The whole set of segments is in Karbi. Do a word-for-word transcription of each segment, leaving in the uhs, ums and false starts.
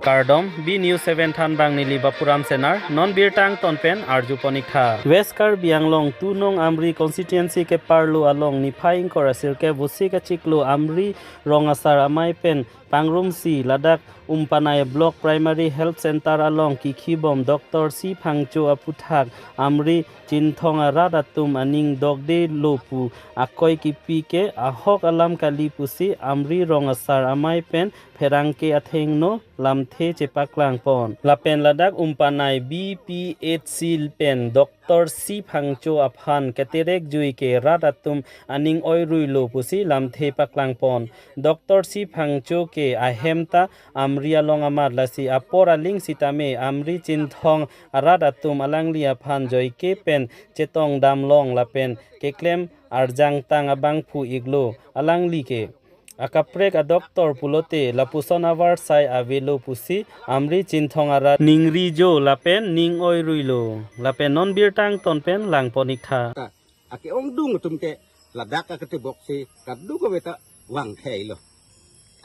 Kardom, B News seven thanbang neli Bapuram Senar, non birta angton pen arjupon ik tha. West Karbi Anglong two nong Amri constituency keparlo along niphai ingkoi ra sirkep Vosik achiklo Amri rong asar amei pen pangrumsi ladak Umpanai Block Primary Health Center along kikhibom Doctor C Phangcho aputhak Amri Chinthong arat atum aning dokdelo pu akoi kipi ke ahok alam kali pusi Amri rong asar amei pen pherangke athengno lamthe chepaklangpon. Lapen ladak Umpanai B P H C pen Doctor C Phangcho aphan keterek jui ke rat atum aning oiruilo pusi lamthe paklangpon. Doctor C Phangcho ke ahem ta Amri along amat, lasi apor aling sitame Amri Chinthong arat atum alangli aphan joike pen chetong damlong lapen keklem arjangtang abangphu iklo. Alangli ke akaprek adoctor pulote lapuson avarsai avelo pusi Amri Chinthong arat ningri jo lapen ning oiruilo. Lapen non birta angton pen langpon ik tha. Ake-ongdung atum ke ladak aketebok si kadokave ta vangtheilo.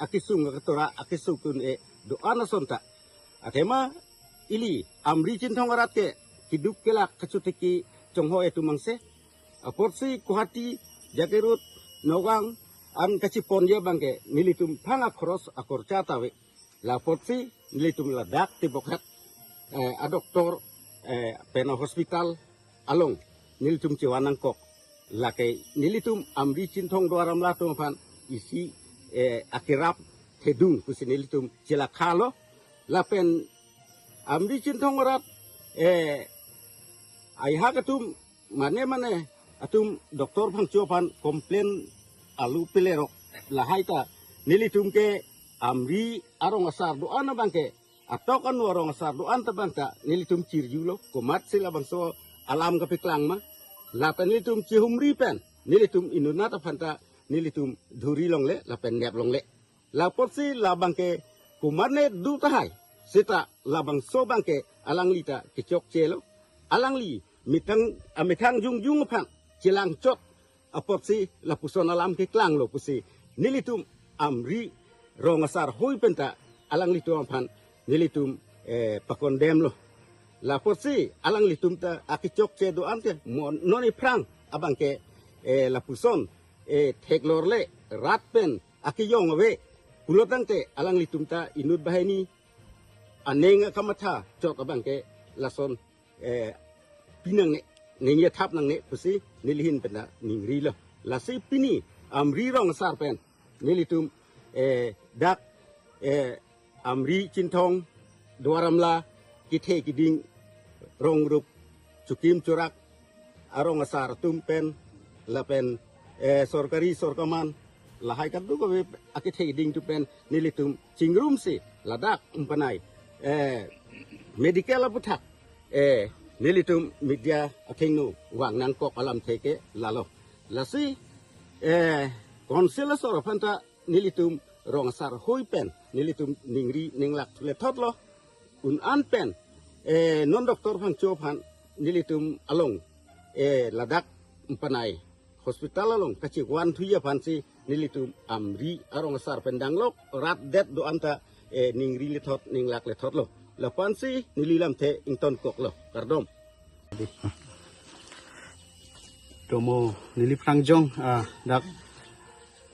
Akesung aketora, akesung kun e do-an ason ta. Athema ili Amri Chinthong arat ke keduk kelak kachotiki chonghoi atum angse. Apotsi Guwahati, Jagiroad, Nagaon an kachiponji abangke nelitum phang akhoros akorcha ta ave. La apotsi nelitum ladak tebokhet, eh, adoctor, eh, pen ahospital along nelitum chevan nangkok. Lake nelitum Amri Chinthong Duar Amla atum aphan isi, eh, akerap thedung pusi nelitum chelakha lo. Lapen Amri Chinthong arat, eh, aihak atum mane mane atum Doctor Phangcho aphan complain alu pelerok, lahai ta nelitum ke Amri arong asar do-an abangke, atok anu arong asar do-an ta abang ta nelitum chirjulo, komatsi labangso alam kapeklang ma. Lata nelitum chihumri pen nelitum inutnat aphan ta nelitum dhuri longle lapen nep longle. La apotsi labangke komatne do tahai, seta labangso abangke alangli ta kechokchelo. Alangli methang, amethang jongjong aphan chelangchot apotsi lapuson alam keklanglo pusi nelitum Amri rong asar hoi pen ta alanglitum aphan nelitum, eh, pakondemlo. La apotsi alanglitum ta akechokche do-an te mo non iphrang abangke, eh, lapuson, eh, theklorle rat pen akejong ave pulo tangte alanglitum ta inut banghini aning akamatha chot abangke lason, eh, pinangne, ningje thap nangne pusi nelihin pen ta ningrilo. Lasi pini Amri rong asar pen nelitum, eh, dak, eh, Amri Chinthong Duar Amla kethe keding rong rup chukim churak arong asar atum pen lapen, eh, sorkari sorkaman lahai kadokave akethe keding atum pen nelitum chingrumsi ladak Umpanai, eh, medical aputhak, eh, nelitum media athengno vang nangkok alamthe ke lalo. Lasi, eh, council asor aphan ta nelitum rong asar hoi pen nelitum ningri ninglak thule thotlo. Un-an pen, eh, non Doctor Phangcho aphan nelitum along, eh, ladak Umpanai hospital along kachevan thuji aphansi nelitum Amri arong asar pen danglok rat det do-an ta, eh, ningri lethot ninglak lethotlo. La aphansi neli lamthe ingtonkoklo. Kardom. Domo neli prangjong, ah, dak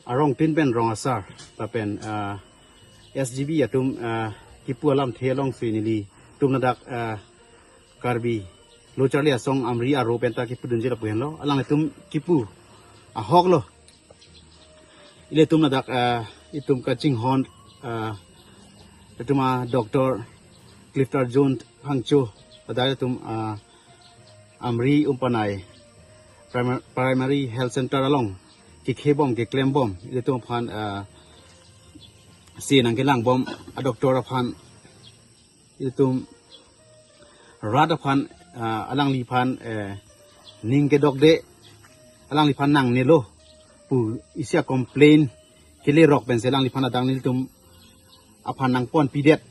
arong tin pen rong asar lapen, ah, S G B atum, ah, kipu alamthe alongsi nelitum ladak, ah, Karbi Lo Charli Asong Amri aro pen ta kipudunji lapu henlo. Alanglitum kipu ahoklo. Ilitum ladak, ah, itum kachinghon, ah, itum adoctor Clifton John Phangcho, ladak itum, ah, Amri Umpanai Primar-, Primary Health Center along kekhebom keklembom ilitum aphan, ah, si nangkelangbom adoctor aphan ilitum rat aphan, ah, alangliphan, eh, ning kedokde, alangliphan nangnelo pu isi acomplain kelerok pensi alangliphan adang nelitum aphan nangponpidet.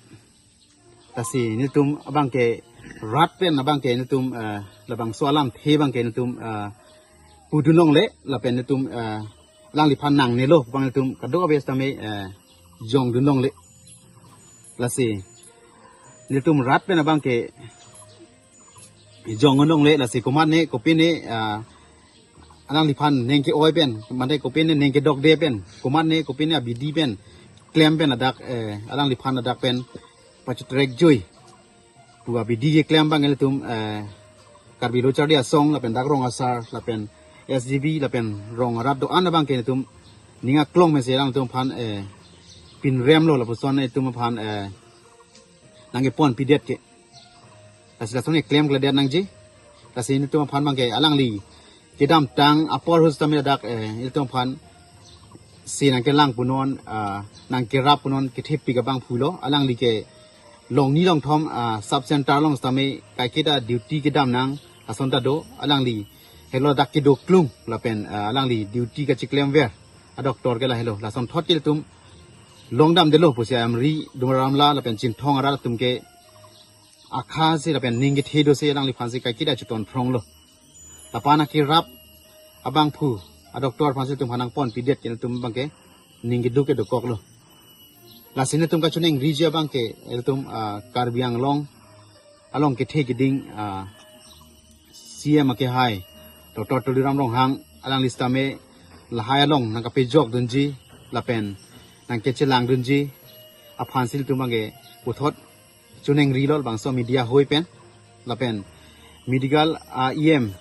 Lasi nelitum abangke rat pen abangke nelitum, eh, labangso alamthe abangke nelitum, eh, pudunlongle lapen nelitum, eh, alangliphan nangnelo abang nelitum kadokave sitame, eh, jongdunlongle. Lasi Nelitum rat pen abang ke jong nong le, lasi komatne kopine, ah, alangliphan neng ke-oi pen, mate kopine neng kedokde pen, komatne kopine abidi pen, klem pen ladak, eh, alangliphan ladak pen pachetrek jui pu abidi keklem abang ilitum, eh, Karbi Lo Charli Asong lapen dak rong asar lapen S G B lapen rong arat do-an abang ke ilitum ning aklong mesi alangtum aphan, eh, pinrem lo lapuson ilitum aphan, eh, nang kepon pidet ke. Lasi lason keklem kledet nangji. Lasi ilitum aphan abang ke alangli kedamtang apor ahut sitame ladak, eh, ilitum aphan si nang kelang punon, ah, nang kerap punon kethepik abang pulo. Alangli ke long ni long thom, ah, sub center along sitame kaiketa duty kedam nang ason ta do. Alangli helo dak kedo klung lapen, ah, alangli duty kachiklemver a doctor ke lahelo. Lason thot ke ilitum longdamdelo pusi Amri, Dumaramla lapen Chinthong arat atum ke akha si lapen ning kethe do si alangliphan si kaiketa chiton phrong lo. Lapen akerap abang phu a doctor aphan si ilitum aphan nang pon pidet ke ilitum abang ke ning keduk ke dokok lo. Lasi ilitum kachoningri ji abang ke ilitum, ah, Karbi Anglong along kethe keding, ah, C M akehai Doctor Tuliram Ronghang alangli sitame lahai along nang kapejok dunji lapen nang kechelang dunji aphan si ilitum abang ke puthot choningri lo labangso media hoi pen lapen medical, ah, E M,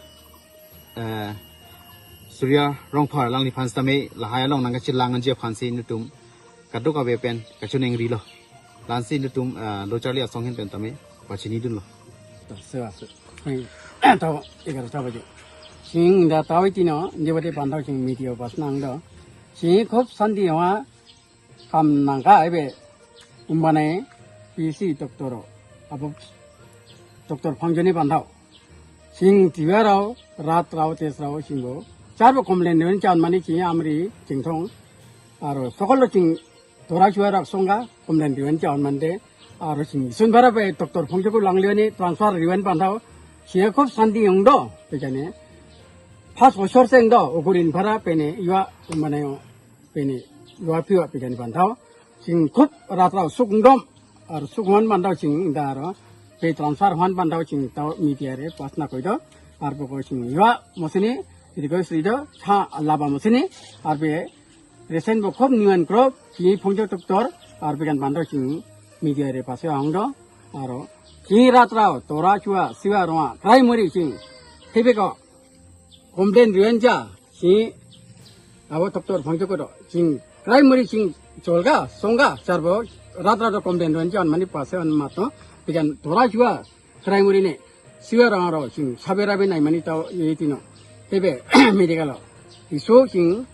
eh, Surya Rongphar alangliphan sitame lahai along nang kachelang anji aphan si ilitum kadokave pen kachoningri lo. Lasi ilitum, ah, Lo Charli Asong ahin pen tame pachini dunlo. To, sewa, sewa. Hai, to, egarota baje. Ching da tawi tino, je bate pantau ching media pas nang do. Ching khub santi hoa kam nangka ebe umbane P C doctor o. Abo doctor Phangcho ni pantau. Ching tiwa rao, rat rao, tes rao, chingbo. Charbo complain ri-un chon mane ching Amri, Chinthong. Aro sokol lo ching tora chua rak songga, complain ri-un chon mande. Aro ching sun bara pe doctor Phangcho ko langlioni transfer ri-un pantau. Ching khub santi ong do, pejane. Pas osor seng do, ukurin para pene, yua, mane, pene, yua piwa pejane pantau. Ching khub rat rao suk dom, ar suk hon pantau ching daro. Pe transfer hon pantau ching tau media re pas na koi do. Arbo ko ching yua mosini, request ri do, cha laba mosini, arbe recent bo khub niwan krop, ching Phangcho doctor, arbe kan pantau ching media re pas hong do. Aro, ching rat rao, tora chua, siwa rong, krai muri ching. Thebe ko, complain ri-un cha, ching abo doctor Phangcho ko do. Ching krai muri ching cholga, songga, charbo, rat rao do complain ri-un chon mane pas hon mato, pejane tora chua, krai muri ne, siwa rong aro, ching sabe rabe nai mane tau ye tino. Tebe, medical lo. Iso ching,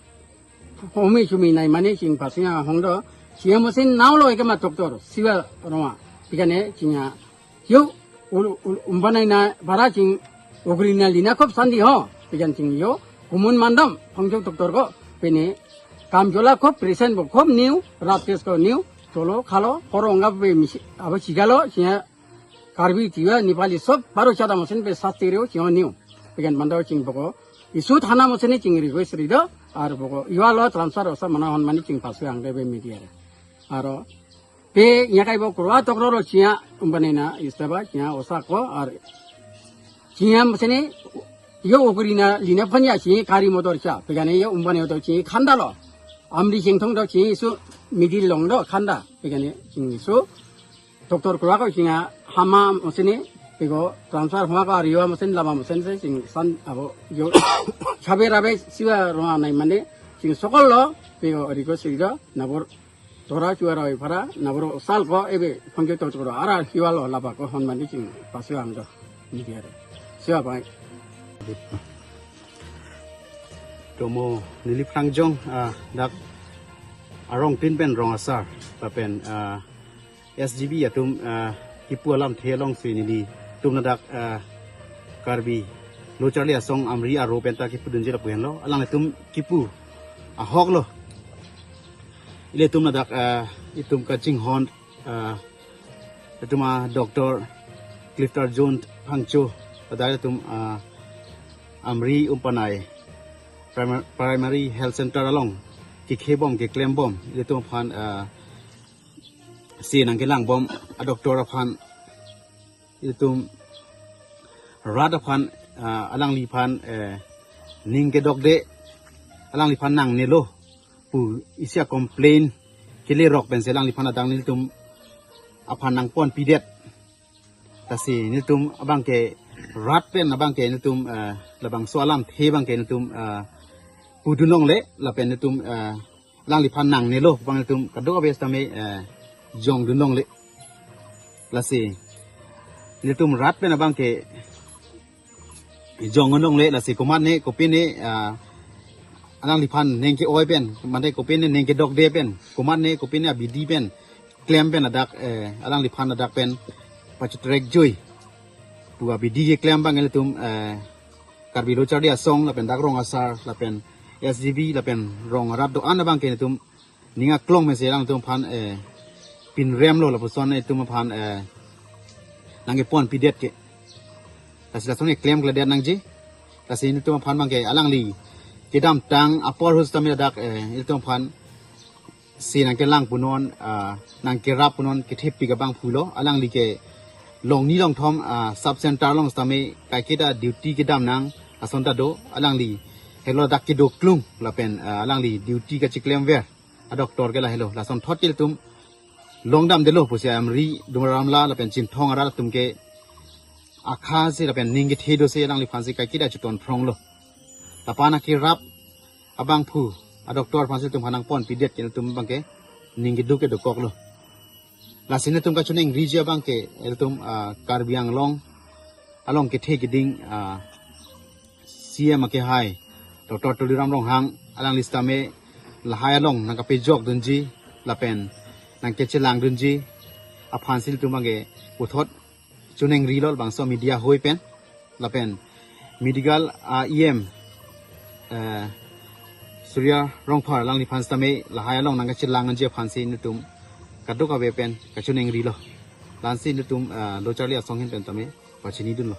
homi chumi nai mane ching pas hong do. Ching mosin nau lo ekema doctor, siwa rong. Pejane ching a, yo, ul, ul, umbanai na bara ching, ukuri na lina khub santi ho. Pejan ching yo, kumun mandam, Phangcho doctor ko, pene, kam chola khub, present bo khub new, rat tes ko new, cholo, khalo, korong ap pe misi, abo chigalo, ching a, Karbi tiwa, Nepali sob, baro chada mosin pe sasti reo, ching o new. Pejan pantau ching boko, isu thana mosin ching request ri do, arbo ko, yua lo transfer osa mana hon mane ching pas hang de be media re. Aro, pe, nya kai bo kurwa tokro ro chia, umbane na, istaba, chia, osa ko, ar, chia, masene, yo, ukuri na, lina phanya, chi, kari motor cha, pejane, yo, umbane, to, chi, khanda lo, Amri Chinthong do, chi, su, midi long do, khanda, pejane, chi, su, doctor kurwa ko, chia, hama, masene, pego, transfer hua ko, ar yua, masen, lama, masen, se, chi, san, abo, yo, sabe rabe, siwa, rong, nai, mane, chi, sokol lo, pego, riko, sida, nabor, tora chua roi para, naboro sal ko ebe Phangcho to chukro ara hiwa lo laba ko hon mane ching pas hang do. Ni dia re. Siwa bai. Domo neli phrang jong, ah, dak arong tin pen rong asar, lapen, ah, S G B atum, ah, kipu alamthe along si nelitum ladak, ah, Karbi Lo Charli Asong Amri aro pen ta kipu dunji lapu henlo. Alanglitum kipu ahok lo. Ilitum ladak, ah, itum kachinghon, ah, itum a doctor Clifton John Phangcho, ladak itum, ah, Amri Umpanai Primar-, Primary Health Center along kekhebom keklembom, ilitum aphan, ah, si nang kelangbom a doctor aphan ilitum rat aphan, ah, alangliphan, eh, ning kedokde, alangliphan nangnelo pu isi a-complain kelerok pensi alangliphan adang nelitum aphan nangponpidet. Lasi nelitum abangke rat pen abangke nelitum, eh, labangso alamthe abangke nelitum, eh, pudun longle lapen nelitum, eh, alangliphan nangnelo abang nelitum kadokave sitame, eh, jongdun longle. Lasi nelitum rat pen abangke jongdun longle, lasi komatne kopine, ah, alangliphan ning ke-oi pen, mate kopine ning kedokde pen, komatne kopine abidi pen klem pen ladak, eh, alangliphan ladak pen pachutrekjui pu abidi keklem abang ilitum, eh, Karbi Lo Charli Asong lapen dak rong asar lapen S G B lapen rong arat do-an abangke nelitum ning aklong mesi alangtum aphan, eh, pinremlo lapuson nelitum aphan, eh, nangkeponpidet ke. Lasi lason keklem kledet nangji. Lasi nelitum aphan abangke alangli kedamtang apor ahut sitame ladak, eh, nelitum aphan si nangkelang punon, ah, nangkerap punon kethepik abang pulo. Alangli ke longni longthom, ah, sub center along sitame kaiketa duty kedam nang ason ta do. Alangli helo dak kedo klung lapen, ah, alangli duty kachiklemver a-doctor ke lahelo. Lasonthot ke ilitum longdamdelo pusi Amri, Dumaramla lapen Chinthong arat atum ke akha si lapen ning kethe do si alangliphan si kaiketa chiton phronglo. Lapen akerap abangphu a-doctor aphan si ilitum aphan nangponpidet ke ilitum abangke ning keduk ke dokoklo. Lasi nelitum kachoningriji abangke ilitum, ah, Karbi Anglong along kethe keding, ah, C M akehai Doctor Tuliram Ronghang alangli sitame lahai along nangkapejokdunji lapen nangkechelangdunji aphan si ilitum abangke puthot choningrilo labangso media hoi pen lapen medical, ah, E M, eh, Surya Rongphar alangliphan sitame lahai along nangkachelangji aphan si nelitum kadokave pen kachoningrilo. Lasi nelitum, ah, Lo Charli Asong ahin pen tame pachinidunlo.